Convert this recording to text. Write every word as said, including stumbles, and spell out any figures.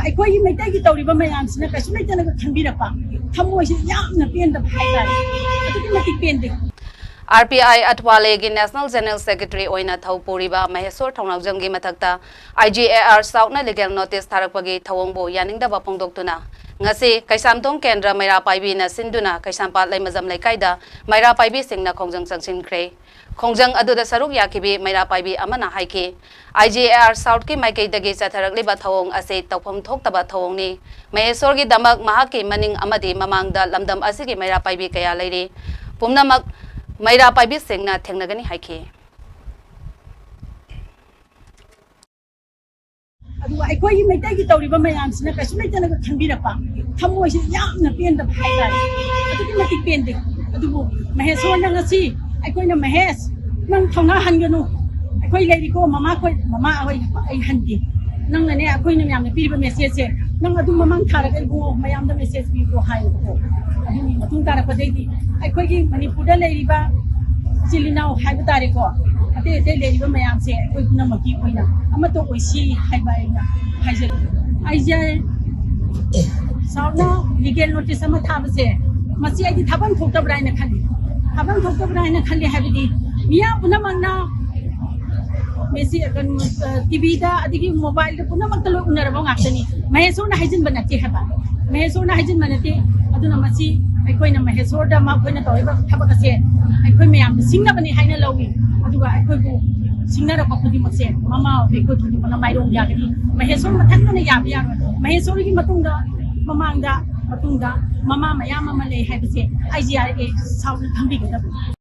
ꯑꯩꯈꯣꯏꯒꯤ ꯃꯩꯇꯩꯒꯤ ꯇꯧꯔꯤꯕ ꯃꯌꯥꯝꯁꯤꯅ ꯀꯩꯁꯨ ꯂꯩꯇꯅꯒ ꯈꯟꯕꯤꯔꯛꯄ, ꯊꯃꯣꯏꯁꯦ ꯌꯥꯝꯅ ꯄꯦꯟꯗꯕ ꯍꯥꯏꯇꯥꯔꯦ꯫ ꯑꯗꯨꯛꯀꯤ ꯃꯇꯤꯛ ꯄꯦꯟꯗꯦ꯫ ꯑꯥꯔ ꯄꯤ ꯑꯥꯏ ꯑꯠꯋꯥꯂꯦꯒꯤ ꯅꯦꯁꯅꯦꯜ ꯖꯦꯅꯔꯦꯜ ꯁꯦꯀ꯭ꯔꯦꯇꯔꯤ ꯑꯣꯏꯅ ꯊꯧ ꯄꯨꯔꯤꯕ ꯃꯍꯦꯁꯣꯔ ꯊꯧꯅꯥꯎꯖꯝꯒꯤ ꯃꯊꯛꯇ ꯑꯥꯏ ꯖꯤ ꯑꯦ ꯑꯥꯔ ꯁꯥꯎꯠꯅ ꯂꯤꯒꯦꯜ ꯅꯣꯇꯤꯁ ꯊꯥꯔꯛꯄꯒꯤ ꯊꯧꯑꯣꯡꯕꯨ ꯌꯥꯅꯤꯡꯗꯕ ꯐꯣꯡꯗꯣꯛꯇꯨꯅ ꯉꯁꯤ ꯀꯩꯁꯥꯝꯊꯣꯡ ꯀꯦꯟꯗ꯭ꯔ ꯃꯩꯔꯥ ꯄꯥꯏꯕꯤꯅ ꯁꯤꯟꯗꯨꯅ ꯀꯩꯁꯥꯝꯄꯥꯠ ꯂꯩꯃꯖꯝ ꯂꯩꯀꯥꯏꯗ ꯃꯩꯔꯥ ꯄꯥꯏꯕꯤꯁꯤꯡꯅ ꯈꯣꯡꯖꯪ ꯆꯪꯁꯤꯟꯈ꯭ꯔꯦ꯫ ꯈꯣꯡꯖꯪ ꯑꯗꯨꯗ ꯁꯔꯨꯛ ꯌꯥꯈꯤꯕꯤ ꯃꯩꯔꯥ ꯄꯥꯏꯕꯤ ꯑꯃꯅ ꯍꯥꯏꯈꯤ, ꯑꯥꯏ ꯖꯤ ꯑꯦ ꯑꯥꯔ ꯁꯥꯎꯠꯀꯤ ꯃꯥꯏꯀꯩꯗꯒꯤ ꯆꯠꯊꯔꯛꯂꯤꯕ ꯊꯧꯑꯣꯡ ꯑꯁꯤ ꯇꯧꯐꯝ ꯊꯣꯛꯇꯕ ꯊꯧꯑꯣꯡꯅꯤ꯫ ꯃꯍꯦꯁꯣꯔꯒꯤꯗꯃꯛ ꯃꯍꯥꯛꯀꯤ ꯃꯅꯤꯡ ꯑꯃꯗꯤ ꯃꯃꯥꯡꯗ ꯂꯝꯗꯝ ꯑꯁꯤꯒꯤ ꯃꯩꯔꯥ ꯄꯥꯏꯕꯤ ꯀꯌꯥ ꯂꯩꯔꯤ꯫ ꯄꯨꯝꯅꯃꯛ ꯃꯩꯔꯥ ꯄꯥꯏꯕꯤꯁꯤꯡꯅ ꯊꯦꯡꯅꯒꯅꯤ ꯍꯥꯏꯈꯤ꯫ ꯑꯗꯨꯒ ꯑꯩꯈꯣꯏꯒꯤ ꯃꯩꯇꯩꯒꯤ ꯇꯧꯔꯤꯕ ꯃꯌꯥꯝꯁꯤꯅ ꯀꯩꯁꯨ ꯂꯩꯇꯅꯒ ꯈꯟꯕꯤꯔꯛꯄ, ꯊꯃꯣꯏꯁꯦ ꯌꯥꯝꯅ ꯄꯦꯟꯗꯕ ꯍꯥꯏꯇꯥꯔꯦ꯫ ꯑꯗꯨꯛꯀꯤ ꯃꯇꯤꯛ ꯄꯦꯟꯗꯦ꯫ ꯑꯗꯨꯕꯨ ꯃꯍꯦꯁꯣꯔꯅ ꯉꯁꯤ ꯑꯩꯈꯣꯏꯅ, "ꯃꯍꯦꯁ, ꯅꯪ ꯊꯧꯅꯥ ꯍꯟꯒꯅꯨ, ꯑꯩꯈꯣꯏ ꯂꯩꯔꯤꯀꯣ, ꯃꯃꯥ ꯈꯣꯏ, ꯃꯃꯥ ꯍꯣꯏ, ꯑꯩ ꯍꯟꯒꯦ, ꯅꯪꯅꯅꯦ ꯑꯩꯈꯣꯏꯅ ꯃꯌꯥꯝꯅ ꯄꯤꯔꯤꯕ ꯃꯦꯁꯦꯖꯁꯦ ꯅꯪ ꯑꯗꯨꯝ ꯃꯃꯥꯡ ꯊꯥꯔꯒ ꯏꯕꯨꯡꯉꯣ ꯃꯌꯥꯝꯗ ꯃꯦꯁꯦꯖ ꯄꯤꯌꯨꯀꯣ" ꯍꯥꯏꯌꯦꯕꯀꯣ꯫ ꯑꯗꯨꯒꯤ ꯃꯇꯨꯡ ꯇꯥꯔꯛꯄꯗꯩꯗꯤ ꯑꯩꯈꯣꯏꯒꯤ ꯃꯅꯤꯄꯨꯔꯗ ꯂꯩꯔꯤꯕ ꯏꯆꯤꯜ ꯏꯅꯥꯎ ꯍꯥꯏꯕ ꯇꯥꯔꯦꯀꯣ, ꯑꯇꯩ ꯑꯇꯩ ꯂꯩꯔꯤꯕ ꯃꯌꯥꯝꯁꯦ ꯑꯩꯈꯣꯏ ꯄꯨꯝꯅꯃꯛꯀꯤ ꯑꯣꯏꯅ ꯑꯃꯠꯇ ꯑꯣꯏꯁꯤ ꯍꯥꯏꯕ ꯑꯩꯅ ꯍꯥꯏꯖꯔꯤ꯫ ꯑꯩꯁꯦ ꯁꯥꯎꯠꯅ ꯂꯤꯒꯦꯜ ꯅꯣꯇꯤꯁ ꯑꯃ ꯊꯥꯕꯁꯦ, ꯃꯁꯤ ꯑꯩꯗꯤ ꯊꯥꯐꯝ ꯊꯣꯛꯇꯕ꯭ꯔꯥ ꯍꯥꯏꯅ ꯈꯜꯂꯤ꯫ ꯊꯥꯐꯝ ꯊꯣꯛꯇꯕ꯭ꯔꯥ ꯍꯥꯏꯅ ꯈꯜꯂꯤ ꯍꯥꯏꯕꯗꯤ ꯃꯤꯌꯥꯝ ꯄꯨꯝꯅꯃꯛꯅ ꯃꯦꯁꯤ, ꯀꯩꯅꯣ, ꯇꯤꯚꯤꯗ ꯑꯗꯒꯤ ꯃꯣꯕꯥꯏꯜꯗ ꯄꯨꯝꯅꯃꯛꯇ ꯂꯣꯏ ꯎꯅꯔꯕ ꯉꯥꯛꯇꯅꯤ꯫ ꯃꯍꯦꯁꯣꯔꯅ ꯍꯥꯏꯖꯤꯟꯕ ꯅꯠꯇꯦ ꯍꯥꯏꯕ, ꯃꯍꯦꯁꯣꯔꯅ ꯍꯥꯏꯖꯤꯟꯕ ꯅꯠꯇꯦ꯫ ꯑꯗꯨꯅ ꯃꯁꯤ ꯑꯩꯈꯣꯏꯅ ꯃꯍꯦꯁꯣꯔꯗ ꯃꯈꯣꯏꯅ ꯇꯧꯔꯤꯕ ꯊꯕꯛ ꯑꯁꯦ ꯑꯩꯈꯣꯏ ꯃꯌꯥꯝꯅ ꯁꯤꯡꯅꯕꯅꯤ ꯍꯥꯏꯅ ꯂꯧꯏ꯫ ꯑꯗꯨꯒ ꯑꯩꯈꯣꯏꯕꯨ ꯁꯤꯡꯅꯔꯛꯄ ꯈꯨꯗꯤꯡꯃꯛꯁꯦ ꯃꯃꯥ ꯑꯩꯈꯣꯏ ꯈꯨꯗꯤꯡꯃꯛꯅ ꯃꯥꯏꯔꯣꯡ ꯌꯥꯒꯅꯤ꯫ ꯃꯍꯦꯁꯣꯔ ꯃꯊꯟꯇꯅ ꯌꯥꯕ ꯌꯥꯔꯣꯏ꯫ ꯃꯍꯦꯁꯣꯔꯒꯤ ꯃꯇꯨꯡꯗ, ꯃꯃꯥꯡꯗ, ꯃꯇꯨꯡꯗ ꯃꯃꯥ ꯃꯌꯥꯝ ꯑꯃ ꯂꯩ ꯍꯥꯏꯕꯁꯦ ꯑꯥꯏ ꯖꯤ ꯑꯥꯔ ꯑꯦ ꯁꯥꯎꯠꯅ ꯈꯪꯕꯤꯒꯗꯕꯅꯤ꯫